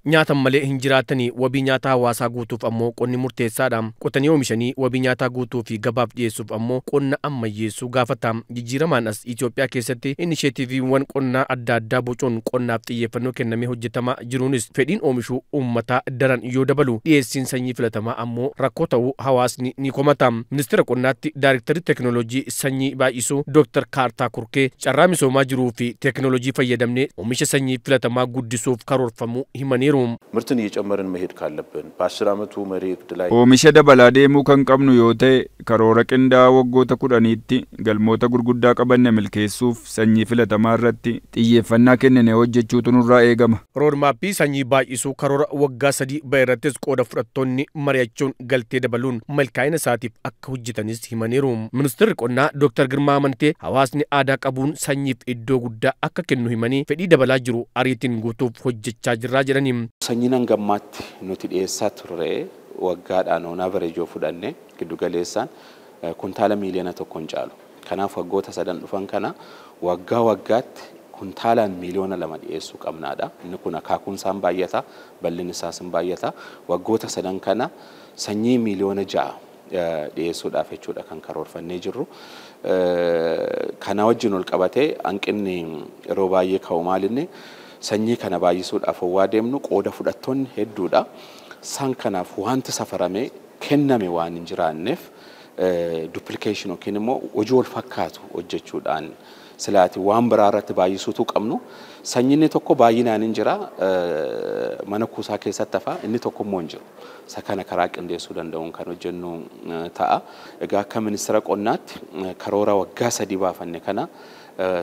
Nyaatan malee hin jiraatanii wabii nyaataa hawaasaa guutuuf ammoo qonni murteessaadha. Qotanii oomishanii wabii nyaataa guutuu fi gabaaf dhiyeessuuf ammoo qonna ammayyeessuu gaafata. Jijjiiramaan as Itoophiyaa keessatti inisheetiiviiwwan qonnaa adda addaa bocuun qonnaaf xiyyeeffannoo kennamee hojjetamaa jiruunis fedhiin oomishuu uummataa daran yoo dabalu dhiyeessiin sanyii filatamaa ammoo rakkoo ta'uu hawaasni ni komata. Ministeera qonnaatti Daayirektarri Teekinooloojii sanyii baay'isuu Dr. Kaartaa Kurkee carraa misoomaa jiruu fi teekinooloojii fayyadamnee oomisha sanyii filatamaa guddisuuf karoorfamuu himaniiru. ምርትን እየጨመርን መሄድ ካለብን በ10 ዓመቱ መሪ እቅድ ላይ Oomisha dabalaa deemuu kan qabnu yoo ta'e karoora qindaa'aa waggoota 10tti galmoota gurguddaa qabanne milkeessuuf sanyii filatamaa irratti xiyyeeffannaa kennine hojjechuutu nurraa eegama. Roodmaappii sanyii baay'isuu karoora waggaa 3 ba'e irrattis qooda fudhattoonni mari'achuun galtee dabaluun milkaa'ina isaatiif akka hojjetanis himaniiru. Ministeerri qonnaa Dr. Girmaa Amantee hawaasni aadaa qabuun sanyiif iddoo guddaa akka kennu himanii fedhii dabalaa jiru ariitiin guutuuf hojjechaa jirraa jedhani. Sanyiin hangammaatti nuti dhiyeessaa turre waggaadhaan on average yoo fudhanne giddu galeessaan kuntaala miiliyoona 1 hin caalu. Kanaaf waggoota 3 dhufan kana waggaa waggaatti kuntaalaan miiliyoona 2 dhiyeessuu qabnaadha. Inni kun akaakuun isaan baay'ata, bal'inni isaas hin baay'ata. Waggoota 3 kana sanyii miiliyoona 6 dhiyeessuudhaaf jechuudha kan karoorfannee jirru. Kana wajjin ol qabatee hanqinni yeroo baay'ee ka'u maalinni sanyii kana baay'isuudhaaf howwaa deemnu qooda fudhattoonni hedduudha. Isaan kanaaf wanti safaramee kenname waan hin jiraanneef duplikeeshin yookiin immoo hojii wal fakkaatu hojjechuudhaan silaati waan biraa irratti baay'isuutu qabnu. Sanyiin tokko baay'inaan hin jira mana kuusaa keessatti hafa, inni tokko immoo hin jiru. Isa kana karaa qindeessuu danda'uun kan hojjennu ta'a. Egaa akka ministeera qonnaatti karoora waggaa 3 baafanne kana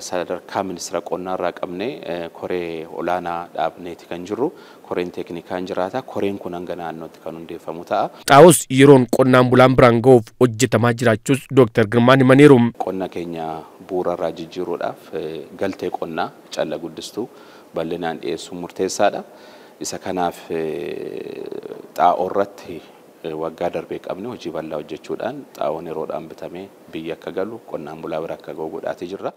sadarkaa ministeera qonnaa irraa qabnee koree olaanaa dhaabneeti kan jirru. Koreen teeknikaa hin jiraata. Koreen kun hanga naannootti kan hundeeffamu ta'a. Xaa'oos yeroon qonnaan bulaan biraan ga'uuf hojjetamaa jiraachuus Dr. Girmaan himaniiru. Qonna keenya bu'uura irraa jijjiiruudhaaf galtee qonnaa calla guddistuu bal'inaan dhiyeessuun murteessaadha. Isa kanaaf xaa'oo irratti waggaa darbee qabne hojii bal'aa hojjechuudhaan xaa'oon yeroodhaan bitamee biyya akka galu qonnaan bulaa bira akka ga'u godhaatee jirra.